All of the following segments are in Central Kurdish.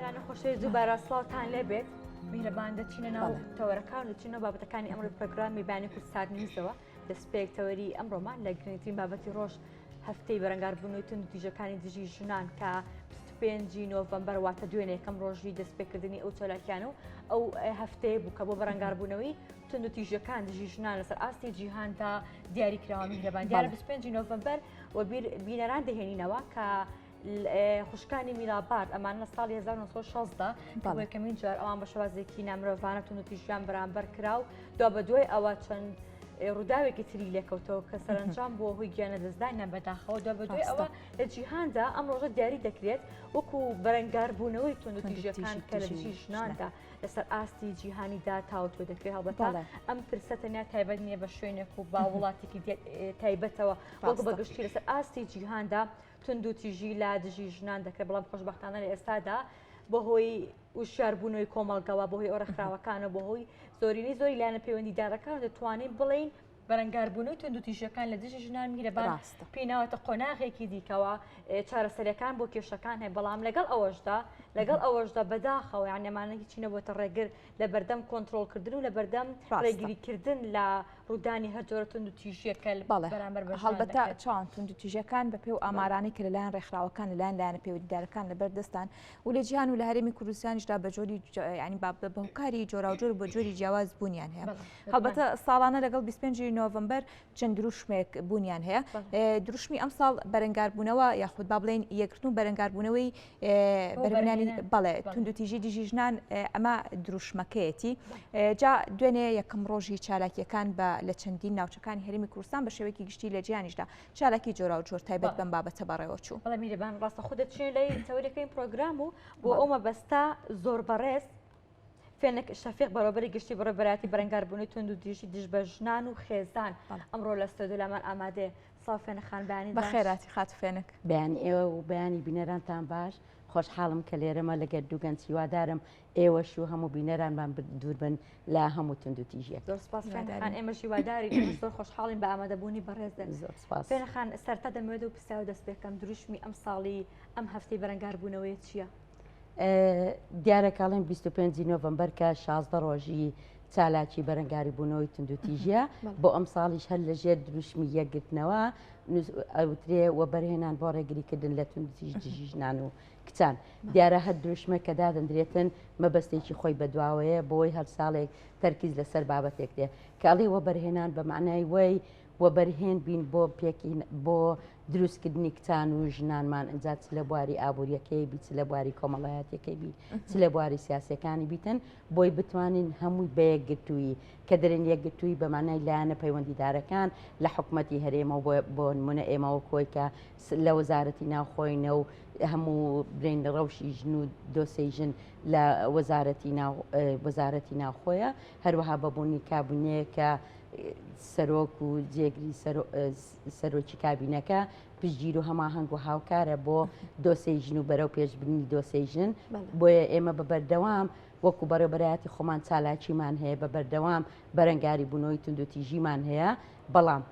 بینەرانی خۆشەویست دووبارە سڵاوتان لێبێت میهرەبان دەچینە ناو تەوەرەکان و چینە بابەتەکانی ئەمڕۆ پرۆگرامی بانی کوردسات نیوزەوە دەستپێک تەوەری ئەمڕۆمان لە گرنگترین بابەتی ڕۆژ هەفتەی بەرەنگاربوونەوەی توندوتیژەکانی دژی ژنان کە 25 نۆڤەمبەر واتە دوێنێ یەکەم ڕۆژی دەستپێکردنی ئەو چالاکیانە و ئەو هەفتەیە بوو کە بۆ بەرەنگاربوونەوەی توندوتیژەکان دژی ژنان لەسەر ئاستی جیهاندا دیاری کراوە میهرەبان دیارە 25 نۆڤەمبەر و بینەران دەهێنینەوە کە خوشکانی میلابارد ئەمان لە ساڵی 1960 بۆ یەکەمین جار ئەوان بە شێوازێکی نامرۆڤانە توندوتیژیان بەرامبەر کرا و دوا بە دوای ئەوە چەند ڕووداوێکی تری لێکەوتەوە کە سەرنجام بۆ هۆی گیانە دەستدانیان بەداخەوە دوا بە دوای ئەوە لە جیهاندا ئەم ڕۆژە دیاری دەکرێت وەکو بەرەنگاربوونەوەی توندوتیژیەکان کە لە دژی ژناندا لەسەر ئاستی جیهانیدا تاوتوێ دەکرێت هەڵبەتە ئەم پرسە تەنیا تایبەت نییە بە شوێنێک و با وڵاتێکی تایبەتەوە وەک بە گشتی لەسەر ئاستی جیهاندا توندوتیژی لە دژی ژنان دەکرێت بەڵام خۆشبەختانە لە ئێستادا بەهۆی وشیاربوونەوەی کۆمەڵگەوە بەهۆی ئەو ڕێکخراوەکانەوە بەهۆی زۆرینەی زۆری لایەنە پەیوەندیدارەکان دەتوانین بڵێین بەرەنگاربوونەوەی توندوتیژیەکان لە دژی ژنان میرەبان پێی ناوەتە قۆناغێکی دیکەوە چارەسەریەکان بۆ کێشەکان هەیە بەڵام لەگەڵ ئەوەشدا لەگەڵ ئەوەشدا بەداخەوە یان ئەمانە هیچی نەبووەتە ڕێگر لە بەردەم کۆنترۆڵکردن و لە بەردەم ڕێگریکردن لە ڕوودانی هەر جۆرە توندوتیژیەک کە بەرامبەر بە ژنان هەڵبەتە دەکرێت. چاوان توندوتیژیەکان بە پێ و ئامارانەی کە لەلایەن ڕێکخراوەکان لەلایەن لایەنە پەیوەندیدارەکان لەبەر دەستان و لە جیهان و لە هەرێمی کوردستانیشدا بە جۆری ینی با بە هۆکاری جۆراوجۆر و بە جۆری جیاواز بوونیان هەیە. هەڵبەتە ساڵانە لەگەڵ 25 نۆڤەمبەر چەند دروشمێک بوونیان هەیە. دروشمی ئەمساڵ بەرەنگاربوونەوە یاخود با بڵێین یەکگرتن و بەرەنگاربوونەوەی بەرهەمهێنانی بەڵێ توندوتیژی دژی ژنان ئەمە دروشمەکەیەتی. جا دوێنێ یەکەم ڕۆژی چالاکیەکان بە لە چەندین ناوچەکانی هەرێمی کوردستان بە شێوەیەکی گشتی لە جیهانیشدا چالاکی جۆراوجۆر تایبەت بەم بابەتە بەڕێوەچوو. بەڵێ میرەبان ڕاستەخۆ دەچینە لای تەوەرەکەی پرۆگرام و بۆ ئەو مەبەستە زۆر بەڕێز فێنک شەفیق بەڕێوەبەری گشتی بەڕێوەبەرایەتی بەرەنگاربوونەوەی توندوتیژی دژ بە ژنان و خێزان ئەمڕۆ لە ستۆدیۆ لامان ئامادەیە. سڵاو فێنک خان بەیانیت باش. بەخێرهاتی خاتوو فێنک. بەیانی ئێوە و بەیانی بینەرانتان باش، خۆشحاڵم کە لێرەمە لەگەر دوو گەنج هیوادارم ئێوەش و هەموو بینەرانمان دووربن لە هەموو توندوتیژیەک. زۆر سپاس فێنک خان ئێمەش هیوادارین ئێمەش زۆر خۆشحاڵین بە ئامادەبوونی بەڕێزت. زۆر سپاس. فێنک خان سەرەتا دەمەوێت لەو پرسیارەوە دەست پێ بکەم دروشمی ئەمساڵی ئەم هەفتەی بەرەنگاربوونەوەیە چییە؟ دیارە کاڵێن 25 نۆڤەمبەر کە 16 ڕۆژی چالاکی بەرەنگاری بوونەوەی توندوتیژیە بۆ ئەم ساڵیش هەر لە ژێر دروشمی یەکگرتنەوە ئەوترێ وەبەرهێنان بۆ ڕێگریکردن لە توندتیژ دژی ژنان و کچان دیارە هەر دروشمە کە دادەندرێتن مەبەستێکی خۆی بەدواوەیە بۆی هەر ساڵێک تەرکیز لەسەر بابەتێک دێ کاڵی وەبەرهێنان بە معنای وەی وەبەرهێن بین بۆ پێکین بۆ دروستکردنی کچان و ژنانمان ئینجا چ لە بواری ئابووریەکەی بی چ لە بواری کۆمەڵایەتیەکەی بی چ لە بواری سیاسەکانی بیتن بۆی بتوانین هەمووی بە یەکگرتوویی کە دەرێن یەکگرتووی بە مانای لایەنە پەیوەندیدارەکان لە حکومەتی هەرێمەوە بۆ بۆ نمونە ئێمەوە کۆی کە لە وەزارەتی ناوخۆینە و هەموو برێن ڕەوشی ژن و دۆسەی ژن لە وەزارەتی ناو وەزارەتی ناوخۆیە هەروەها بەبوونی کابینەیە کە سەرۆک و جێگری سەرۆکی کابینەکە پشتگیر و هەماهەنگ و هاوکارە بۆ دۆسێی ژن و بەرەو پێشبرنی دۆسێی ژن بۆیە ئێمە بە بەردەوام وەکو بەڕێوبەرایەتی خۆمان چالاکیمان هەیە بە بەردەوام بەرەنگاری بوونەوەی توندوتیژیمان هەیە بەڵام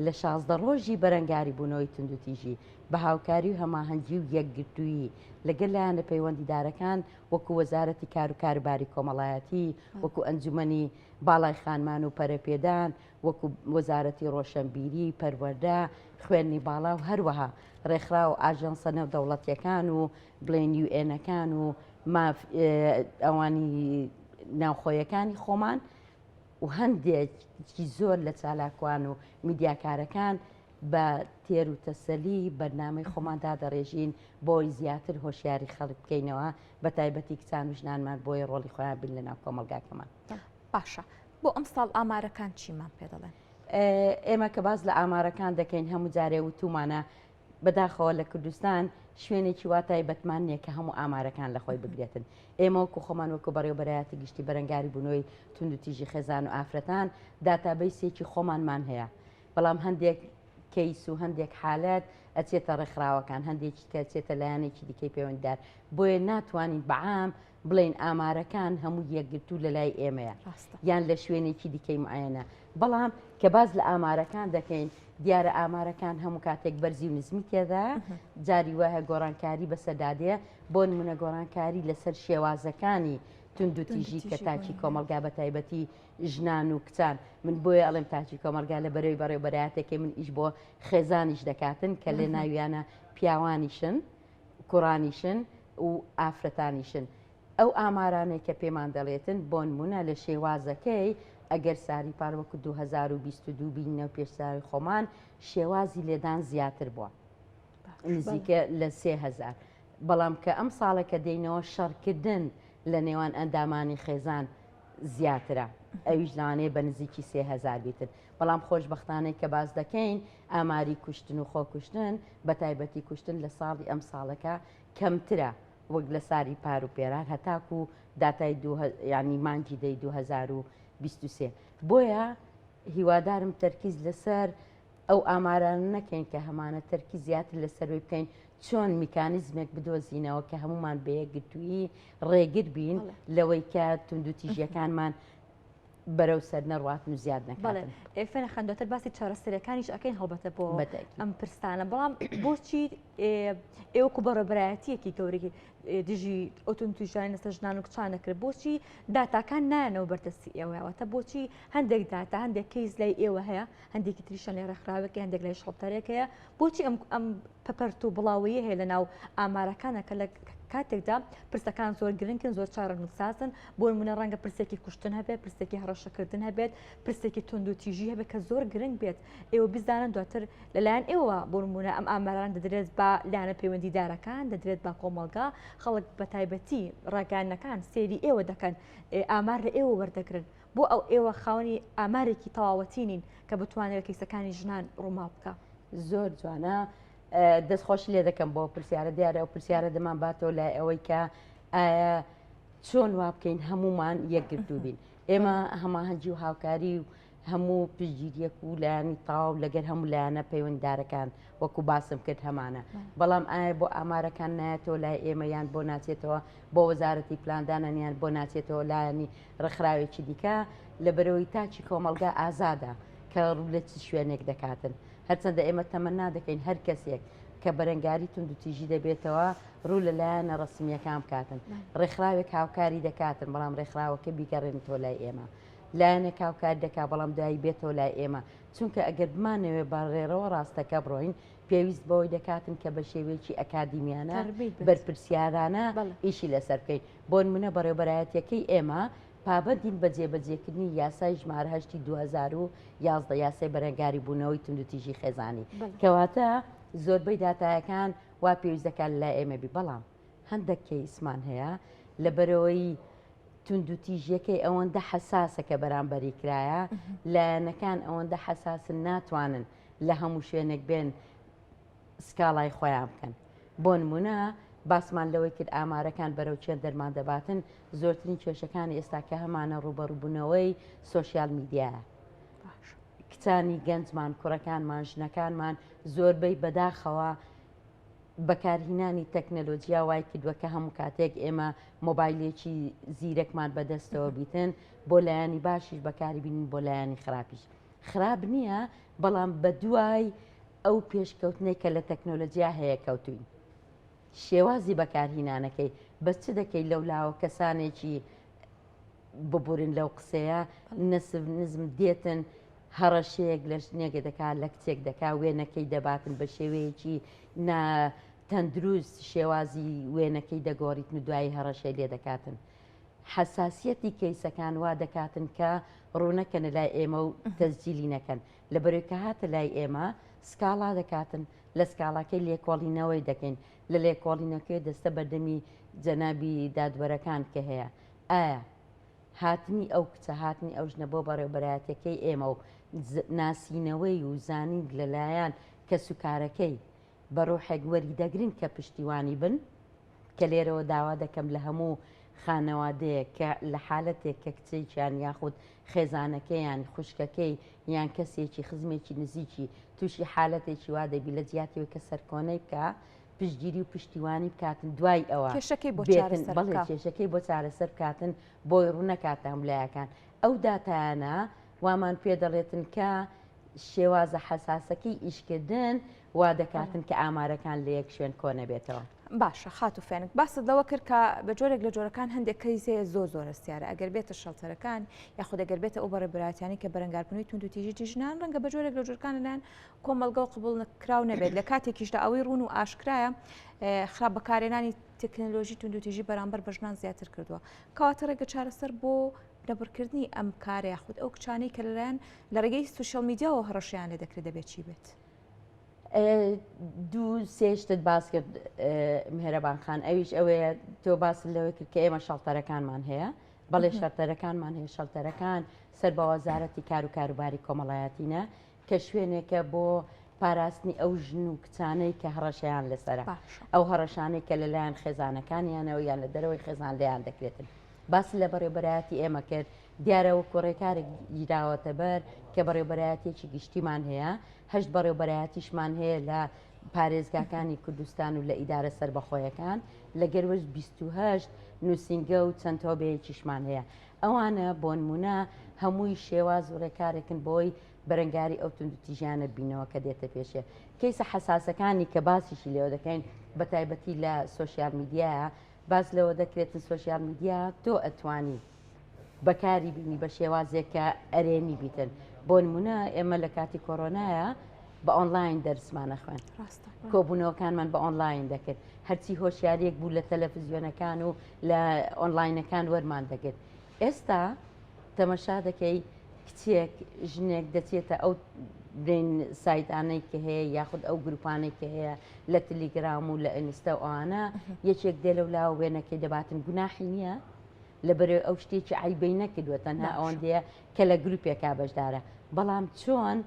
لە 16 ڕۆژی بەرەنگاری بوونەوەی توندوتیژی بە هاوکاری و هەماهەنگی و یەکگرتوویی لەگەل لایەنە پەیوەندیدارەکان وەکو وەزارەتی کار و کاروباری کۆمەڵایەتی وەکو ئەنجومەنی باڵای خانمان و پەرەپێدان وەکو وەزارەتی ڕۆشەنبیری، پەروەردە، خوێندنی باڵا و هەروەها ڕێکخراو و ئاژانسە نێودەوڵەتیەکان و بڵێن یوئێنەکان و ماف ئەوانی ناوخۆیەکانی خۆمان و هەندێکی زۆر لە چالاکوان و میدیاکارەکان بە تێر و تەسەلی بەرنامەی خۆمان دادەڕێژین بۆی زیاتر هۆشیاری خەڵک بکەینەوە بە تایبەتی کچان و ژنانمان بۆیە ڕۆڵی خۆیان بین لە ناو کۆمەڵگاکەمان. باشە بۆ ئەمساڵ ئامارەکان چیمان پێ دەڵێن؟ ئێمە کە باس لە ئامارەکان دەکەین هەموو جارێ وتومانە بەداخەوە لە کوردستان شوێنێکی وا تایبەتمان نییە کە هەموو ئامارەکان لە خۆی بگرێتن ئێمە وەکو خۆمان وەکو بەڕێوبەرایەتی گشتی بەرەنگاری بوونەوەی توندوتیژی خێزان و ئافرەتان داتابەیسێکی خۆمانمان هەیە بەڵام هەندێک کەیس و هەندێک حالەت ئەچێتە ڕێکخراوەکان هەندێکی کە چێتە لایەنێکی دیکەی پەیوەنددار بۆیە ناتوانین بەعام بڵێین ئامارەکان هەموو یەکگرتوو لە لای ئێمەیە یان لە شوێنێکی دیکەی معەنە. بەڵام کە باس لە ئامارەکان دەکەین دیارە ئامارەکان هەموو کاتێک بەرزی و نزمی تێدا جاری وایە گۆڕانکاری بەسەردادێ بۆ نمونە گۆڕانکاری لەسەر شێوازەکانی توندوتیژی کە تاکی کۆمەڵگا بە تایبەتی ژنان و کچان من بۆیە ئەڵێم تاکی کۆمەڵگا لە بەرەوەی بەڕێوبەراتێکی من ئیش بۆ خێزانیش دەکاتن کە لێ ناویانە پیاوانیشن کوڕانیشن و ئافرەتانیشن ئەو ئامارانەی کە پێمان دەڵێتن بۆنمونە لە شێوازەکەی ئەگەر ساری پار وەکو 2022 بینەوە پێشساوی خۆمان شێوازی لێدان زیاتر بووە نزیکە لە 3000 بەڵام کە ئەم ساڵە کە دێینەوە شەڕکردن لە نێوان ئەندامانی خێزان زیاترە ئەویش لەوانەیە بە نزیکی 3000 بیتن بەڵام خۆشببختانەی کە باس دەکەین ئاماری کوشتن و خۆکوشتن بە تایبەتی کوشتن لە ساڵی ئەم ساڵەکە کەمترە وەک لە ساری پار و پێرار هەتاکو داتای ینی مانگی دەی 2023 بۆیە هیوادارم تەرکیز لەسەر ئەو ئامارانە نەکەین کە هەمانە تەرکی زیاتر لەسەروی بکەین چۆن میکانیزمێک بدۆزینەوە کە هەمومان بە یەکگرتوویی ڕێگر بین لەوەی کە توندوتیژیەکانمان بەرەو سەر نەڕواتن و زیاد نەکاتن. فێنە خان دواتر باسی چارەسەریەکانیش ئەکەین هەڵبەتە بۆ ئەم پرسانە بەڵام بۆچی ئێوەکو بەڕێبەرایەتیەکی گەورەی دژی ئەو توندوتیژیانە لەسەر ژنان و کچان دەکرێت بۆچی داتاکان نایەنەوە بەردەستی ئێوە واتە بۆچی هەندێک داتا هەندێک کەیس لای ئێوە هەیە هەندێکی تریشان لای ڕێکخراوێک هەندێک لای شەڵتەرێک هەیە بۆچی ئەم ئەم پەپەرت و بڵاوەیە هەیە لە ناو ئامارەکانە کە لە کاتێکدا پرسەکان زۆر گرنگن زۆر چارەنووسسازن بۆ نمونە ڕەنگە پرسێکی کوشتن هەبێت پرسێکی هەڕەشەکردن هەبێت پرسێکی توند و تیژی هەبێت کە زۆر گرنگ بێت ئێوە بزانن دواتر لەلایەن ئێوە بۆ نمونە ئەم ئاماران دەدرێت بە لایەنە پەیوەندیدارەکان دەدرێت بە کۆمەڵگا خەڵک بە تایبەتی ڕاگەیاندنەکان سەیری ئێوە دەکەن ئامار لە ئێوە وەردەگرن بۆ ئەو ئێوە خاوەنی ئامارێکی تەواوەتی نین کە بتوانێت کەیسەکانی ژنان ڕووماڵ بکە. زۆر جوانە دەست خۆشی لێ دەکەم بۆ پرسیارە دیارە ئەو پرسیارە دەمان باتەوە لای ئەوەی کە ئایا چۆن وا بکەین هەمومان یەکگرتوو بین ئێمە هەماهەنگی و هاوکاری و هەموو پشتگیریەک و لایەنی تەواو لەگەر هەموو لایەنە پەیوەنددارەکان وەکو باسم کرد هەمانە بەڵام ئایا بۆ ئامارەکان نایەتەوە لای ئێمە یان بۆ ناچێتەوە بۆ وەزارەتی پلاندانان یان بۆ ناچێتەوە لایەنی ڕێکخراوێکی دیکە لەبەرەوەی تاکی کۆمەڵگا ئازادە کە ڕوو لە چ شوێنێک دەکاتن هەرچەندە ئێمە تەمەنا دەکەین هەر کەسێک کە بەرەنگاری توندوتیژی دەبێتەوە ڕوو لە لایەنە ڕەسمییەکان بکاتن ڕێکخراوێک هاوکاری دەکاتن بەڵام ڕێکخراوەکە بیگەڕێنێتەوە لای ئێمە لایەنێک هاوکاری دەکات بەڵام دوایی بێتەوە لای ئێمە چونکە ئەگەر بمانەوێ بە ڕێڕەوە ڕاستەکە بڕۆین پێویست بەوەی دەکاتن کە بە شێوەیەکی ئەکادیمیانە بەرپرسیارانە ئیشی لەسەر بکەین بۆ نمونە بەڕێوبەرایەتیەکەی ئێمە پابەندین بە جێبەجێکردنی یاسای ژمارە هەشتی 2011 یاسای بەرەنگاری بوونەوەی توندوتیژی خێزانی کەواتە زۆربەی داتایەکان وا پێویست دەکات لای ئێمە بی بەڵام هەندێک کەیسمان هەیە لەبەرەوەی توندوتیژیەکەی ئەوەندە حەساسە کە بەرامبەری کرایە لایەنەکان ئەوەندە حەساسن ناتوانن لە هەموو شوێنێک بێن سکاڵای خۆیان بکەن بۆ نمونە باسمان لەوەی کرد ئامارەکان بەرەو چێن دەرمان دەباتن زۆرترین کێشەکانی ئێستا کە هەمانە ڕوبەڕوبوونەوەی سۆشیال میدیایە کچانی گەنجمان کوڕەکانمان ژنەکانمان زۆربەی بەداخەوە بەکارهینانی تەکنەلۆجیا وای کردووە کە هەموو کاتێک ئێمە مۆبایلێکی زیرەکمان بەدەستەوە بیتن بۆ لایەنی باشیش بەکاری بینین بۆ لایەنی خراپیش خراپ نییە بەڵام بە دوای ئەو پێشکەوتنەی کە لە تەکنۆلۆجیا هەیە کەوتوین شێوازی بەکارهینانەکەی بەس چ دەکەی لەو لاوە کەسانێکی ببورن لەو قسەیە نەسب نزم دێتن هەڕەشەیەک لە ژنێک دەکات لە کچێک دەکات وێنەکەی دەباتن بە شێوەیەکی نا تەندروست شێوازی وێنەکەی دەگۆڕیتن و دوایی هەڕەشەی لێ دەکاتن حەساسیەتی کەیسەکان وا دەکاتن کە ڕوونەکەنە لای ئێمە و تەسجیلی نەکەن لەبەرەوەی کە هاتە لای ئێمە سکاڵا دەکاتن لە سکاڵاکەی لێکۆڵینەوەی دەکەین لە لێکۆڵینەکەی دەستە بەردەمی جەنابی دادوەرەکان کە هەیە ئایا هاتنی ئەو کچە هاتنی ئەو ژنە بۆ بەڕێوبەرایەتەکەی ئێمە و ناسینەوەی و زانین لەلایەن کەسوکارەکەی بە ڕوحێک وەری دەگرن کە پشتیوانی بن کە لێرەوە داوا دەکەم لە هەموو خانەوادەیەک کە لە حالەتێک کە کچێکیان یاخود خێزانەکەیان خوشکەکەی یان کەسێکی خزمێکی نزیکی تووشی حالەتێکی وا دەبی لە جیاتیەوەی کە سەرکۆنەی بکە پشتگیری و پشتیوانی بکاتن دوای ئەوە کێشەکەی بۆ بێتن چارەسەر بەڵێ بکا. کێشەکەی بۆ چارەسەر بکاتن بۆی ڕوونەکاتە هەموو لایەکان ئەو داتایانە. وامان پێ دەڵێتن کە شێوازە حەساسەکەی ئیشکردن وا دەکاتن کە ئامارەکان لە یەک شوێن کۆ نەبێتەوە. باشە خاتوو فێنک باست لەوە کرد کە بە جۆرێک لە جۆرەکان هەندێک کەیس هەیە زۆر زۆر هەستیارە ئەگەر بێتە shelter ەکان یاخود ئەگەر بێتە ئەو بەڕێوەبەرایەتیانەی کە بەرەنگاربوونەوەی توندوتیژی دژی ژنان ڕەنگە بە جۆرێک لە جۆرەکان لەلایەن کۆمەڵگە و قبوڵ کراو نەبێت لە کاتێکیشدا ئەوەی ڕوون و ئاشکرایە خراپ بەکارهێنانی تەکنەلۆژی توندوتیژی بەرامبەر بە ژنان زیاتر کردووە کەواتە ڕێگە چارەسەر بۆ بنەبڕکردنی ئەم کارە یاخود ئەو کچانەی کە لەلایەن لە ڕێگەی سوسیال میدیاوە هەڕەشەیان لێ دەکرێت دەبێت چی بێت؟ دوو سێ شتت باس کرد مهرەبان خان ئەویش ئەوەیە تۆ باست لەوە کرد کە ئێمە shelter ەکانمان هەیە بەڵێ shelter ەکانمان هەیە shelter ەکان سەر بە وەزارەتی کار و کاروباری کۆمەڵایەتینە کە شوێنێکە بۆ پاراستنی ئەو ژن و کچانەی کە هەڕەشەیان لەسەرە ئەو هەڕەشانەی کە لەلایەن خێزانەکانیانەوە یان لە دەرەوەی خێزان لێیان دەکرێتن باس لە بەڕێوبەرایەتی ئێمە کرد دیارە وەکو ڕێکارێک گیراوەتە بەر کە بەڕێوبەرایەتیەکی گشتیمان هەیە هەشت بەڕێوبەرایەتیشمان هەیە لە پارێزگاکانی کوردستان و لە ئیدارە سەربەخۆیەکان لە گەروەش 28 نووسینگە و چەند تۆبەیەکیشمان هەیە ئەوانە بۆنمونە هەمووی شێواز و ڕێکارێکن بۆی بەرەنگاری ئەو توندوتیژیانە بینەوە کە دێتە پێشێ کەیسە حەساسەکانی کە باسیشی لێوە دەکەین بە تایبەتی لە سۆشیال میدیایە باس لەوە دەکرێتن سۆشیال میدیا تۆ ئەتوانی بەکاری بینی بە شێوازێک کە ئەرێنی بیتن بۆ نمونە ئێمە لە کاتی کۆرۆنایە بە ئۆنلاین دەرسمانە خوێن کۆبوونەوەکانمان بە ئۆنلاین دەکرد هەرچی هۆشیاریەک بوو لە تەلەفزیۆنەکان و لە ئۆنلاینەکان وەرمان دەگرت ئێستا تەمەشا دەکەی کچێک ژنێک دەچێتە ئەو برین سایتانەی کە هەیە یاخود ئەو گروپانەی کە هەیە لە تلیگرام و لە ئینستا و ئەوانە یەکێک دێ لەو لاوە وێنەکەی دەباتن گوناحی نییە لەبەرەوەی ئەو شتێکی عیبەی نەکردووە تەنها ئەوەندەیە کە لە گروپێکا بەشدارە بەڵام چۆن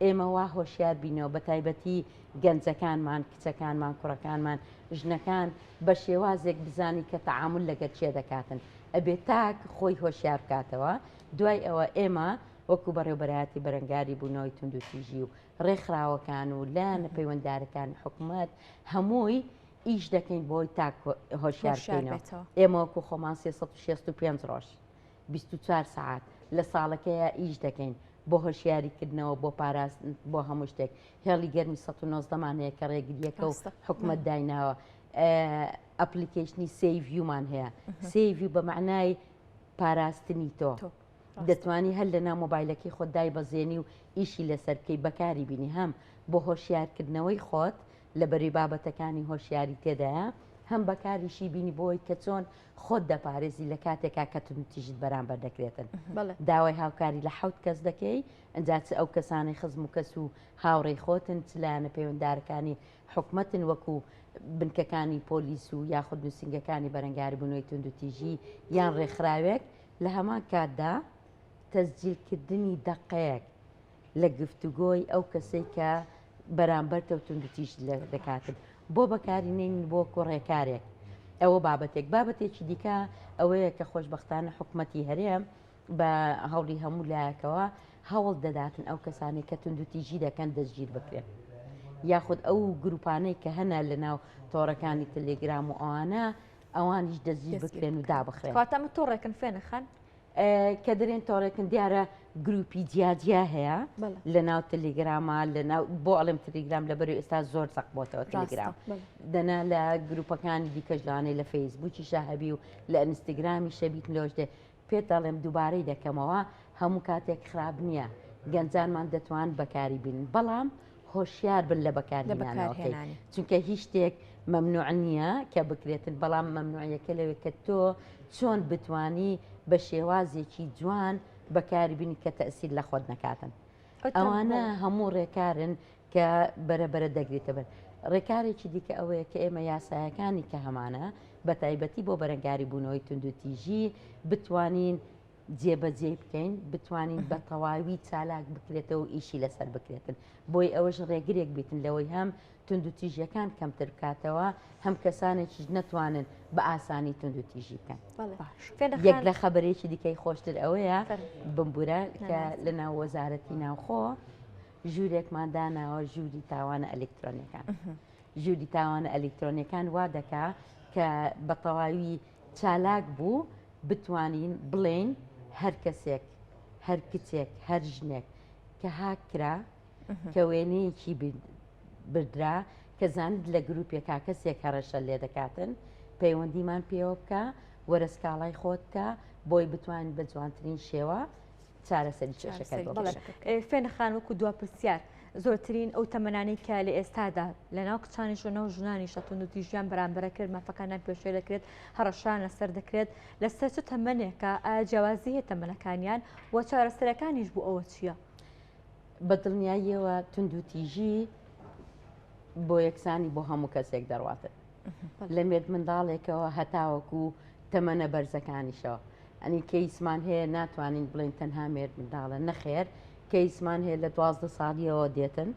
ئێمە وا هۆشیار بینەوە بە تایبەتی گەنجەکانمان کچەکانمان کوڕەکانمان ژنەکان بە شێوازێک بزانی کە تەعامل لەگەر چێ دەکاتن ئەبێ تاک خۆی هۆشیار بکاتەوە دوای ئەوە ئێمە وەکو بەڕێوبەرایەتی بەرەنگاری بوونەوەی توندوتیژی و ڕێکخراوەکان و لایەنە پەیوەنددارەکانی حکومەت هەمووی ئیش دەکەین بۆی تاک هۆشیار بکەینەوە ئێمە وەکو خۆمان 365 ڕۆژ 24 سەعات لە ساڵەکەیە ئیش دەکەین بۆ هۆشیاری کردنەوە بۆ پاراستن بۆ هەموو شتێک هێڵی گەرمی 190 مان هەیە کە ڕێگریەکە و حکومەت دایناوە ئەپلیکیشنی Save You مان هەیە Save You بە معنای پاراستنی تۆ دەتوانی هەر لە ناو مۆبایلەکەی خۆت دایبەزێنی و ئیشی لەسەر بکەی بەکاری بینی هەم بۆ هۆشیارکردنەوەی خۆت لە بەری بابەتەکانی هۆشیاری تێدایە هەم بەکاریشی بینی بۆی کە چۆن خۆت دەپارێزی لە کاتێکا کە توندوتیژیت بەرامبەر دەکرێتن داوای هاوکاری لە حوت کەس دەکەی ئەجا چ ئەو کەسانەی خزم و کەس و هاوڕێی خۆتن چ لایەنە پەیوەندارەکانی حکومەتن وەکو بنکەکانی پۆلیس و یاخود نووسینگەکانی بەرەنگاربوونەوەی توندوتیژی یان ڕێکخراوێک لە هەمان کاتدا تەسجیلکردنی دەقەیەک لە گفتوگۆی ئەو کەسەی کە بەرامبەرتە و توندوتیژت لێ دەکاتن بۆ بەکاری نێنین بۆ ڕێکارێک ئەوە بابەتێک بابەتێکی دیکە ئەوەیە کە خۆشببختانە حکوومەتی هەرێم بە هەوڵی هەموو لایەکەوە هەوڵ دەداتن ئەو کەسانەی کە توندوتیژی دەکەن دەستگیر بکرێن یاخود ئەو گروپانەی کە هەنە لە ناو تۆڕەکانی تەلێگرام و ئەوانە ئەوانیش دەستگیر بکرێن و دابخرێن. کەواتە ئەمە تۆڕێکن فێنە خان؟ کە دەرێن تۆڕێکن دیارە گروپی جیاجیا هەیە لە ناو تەلیگراما لە ناو بۆ ئەڵێم تەلیگرام لە بەرەی ئێستا زۆر زەق بۆتەوە تەلیگرام دەنا لە گروپەکانی دیکەش لەوانەیە لە فەیسبووکی شەهبی و لە ئینستاگرامی شەبیت لۆش دێ پێت دەڵێم دووبارەی دەکەمەوە هەموو کاتێک خراپ نییە گەنجانمان دەتوان بەکاری بینن بەڵام هۆشیار بن لە بەکارهێنانەوەکەی چونکە هیچ شتێک مەمنوع نییە کە بکرێتن بەڵام مەمنوعیەکە لەوێ کە تۆ چۆن بتانی بە شێوازێکی جوان بەکاری بینی کە تەسیر لە خۆت نەکاتن ئەوانە هەموو ڕێکارن کە بەرە بەرە دەگریتە بەر. ڕێکارێکی دیکە ئەوەیە کە ئێمە یاسایەکانی کە هەمانە بە تایبەتی بۆ بەرەنگاری بوونەوەی توندوتیژی بتوانین جێبەجێی بکەین بتوانین بە تەواوی چالاک بکرێتەوە و ئیشی لەسەر بکرێتن بۆی ئەوەش ڕێگرێک بیتن لەوەی هەم توندوتیژیەکان کەمتر بکاتەوە هەم کەسانێکیش نەتوانن بە ئاسانی توندوتیژی بکەن یەک لە خەبەرێکی دیکەی خۆشتر ئەوەیە بمبورە کە لە ناو وەزارەتی ناوخۆ ژوورێکمان داناوە ژووری تاوانە ئەلکترۆنیەکان ژووری تاوانە ئەلکترۆنیەکان وا دەکا کە بە تەواوی چالاک بوو بتوانین بڵێین هەر کەسێک. هەر کچێک هەر ژنێک کە هاک کرا کە وێنەیەکی بردرا کە زانیت لە گروپێکا کەسێک هەڕەشە لێ دەکاتن پەیوەندیمان پێوە بکە وەرە سکاڵای خۆت بکە بۆی بتوانین بە جوانترین شێوە چارەسەری کێشەکەت بۆ بکەین. فێنە خان وەکو دوا پرسیار زۆرترین ئەو تەمەنانەی کە لە ئێستادا لە ناو کچانیش و ناو ژنانیشە توندوتیژیان بەرامبەرە کرد مافەکانیان پێشێل دەکرێت هەڕەشەیان لەسەر دەکرێت لەسەر چ تەمەنێکە ئایا جیاوازی هەیە تەمەنەکانیان و چارەسەرەکانیش بۆ ئەوە چییە؟ بە دڵنیاییەوە توندوتیژی بۆ یەکسانی بۆ هەموو کەسێک دەڕواتن لە مێرد منداڵێکەوە هەتاوەکو تەمەنە بەرزەکانیشەوە ئەنی کەیسمان هەیە ناتوانین بڵێن تەنها مێرد منداڵە نەخێر کەیسمان هەیە لە دوازدە ساڵیەوە دێتن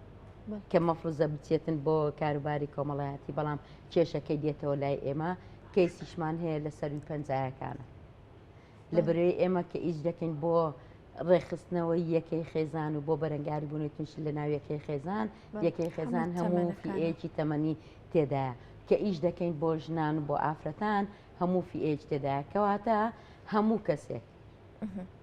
کە مەفروزە بچێتن بۆ کاروباری کۆمەڵایەتی بەڵام کێشەکەی دێتەوە لای ئێمە کەیسیشمان هەیە لە سەروی پەنجایەکانە لە بەرەی ئێمە کە ئیش دەکەین بۆ ڕێکخستنەوەی یەکەی خێزان و بۆ بەرەنگاری بوونی تووشی لە ناو یەکەی خێزان یەکەی خێزان هەموو فیئەیەکی تەمەنی تێدایە کە ئیش دەکەین بۆ ژنان و بۆ ئافرەتان هەموو فیئەیەکی تێدایە کەواتە هەموو کەسێک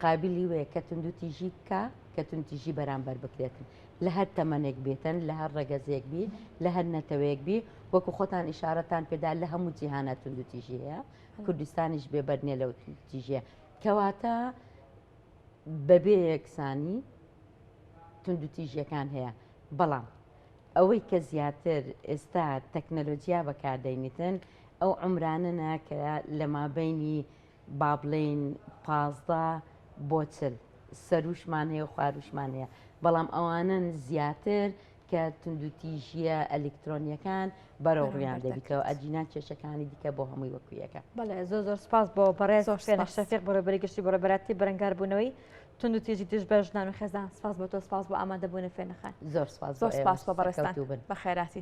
قابلی وەیە کە توندوتیژی بکە کە توندتیژی بەرامبەر بکرێتن لە هەر تەمەنێک بێتن لە هەر ڕەگەزێک بی لە هەر نەتەوەیەک بی وەکو خۆتان ئیشارەتان پێدا لە هەموو جیهانە توندوتیژی هەیە کوردستانیش بێبەر نییە لەو توندوتیژیە کەواتە بەبێ یەکسانی توندوتیژیەکان هەیە بەڵام ئەوەی کە زیاتر ئێستا تەکنەلۆجیا بەکاردەینیتن ئەو عمرانەنە کە لە مابینی با بڵێین 15 بۆ چل سەروشمان هەیە و خواروشمان هەیە بەڵام ئەوانن زیاتر کە توندوتیژییە ئەلیکترۆنییەکان بەرەو ڕوویان دەبیتەوە ئەگینا کێشەکانی دیکە بۆ هەمووی وەکو یەکە. بەڵێ زۆر زۆر سپاس بۆ بەڕێز فێنک شەفیق بەڕێوەبەری گشتی بەڕێوەبەرایەتی بەرەنگاربوونەوەی توندوتیژی دژ بە ژنان و خێزان سپاس بۆ تۆ سپاس بۆ ئامادەبوونت فێنک خان. زۆر سپاس بۆ ئێوەش زۆر سپاس بۆ بەڕێزتان سەرکەوتوو بن. بەخێرهاتی.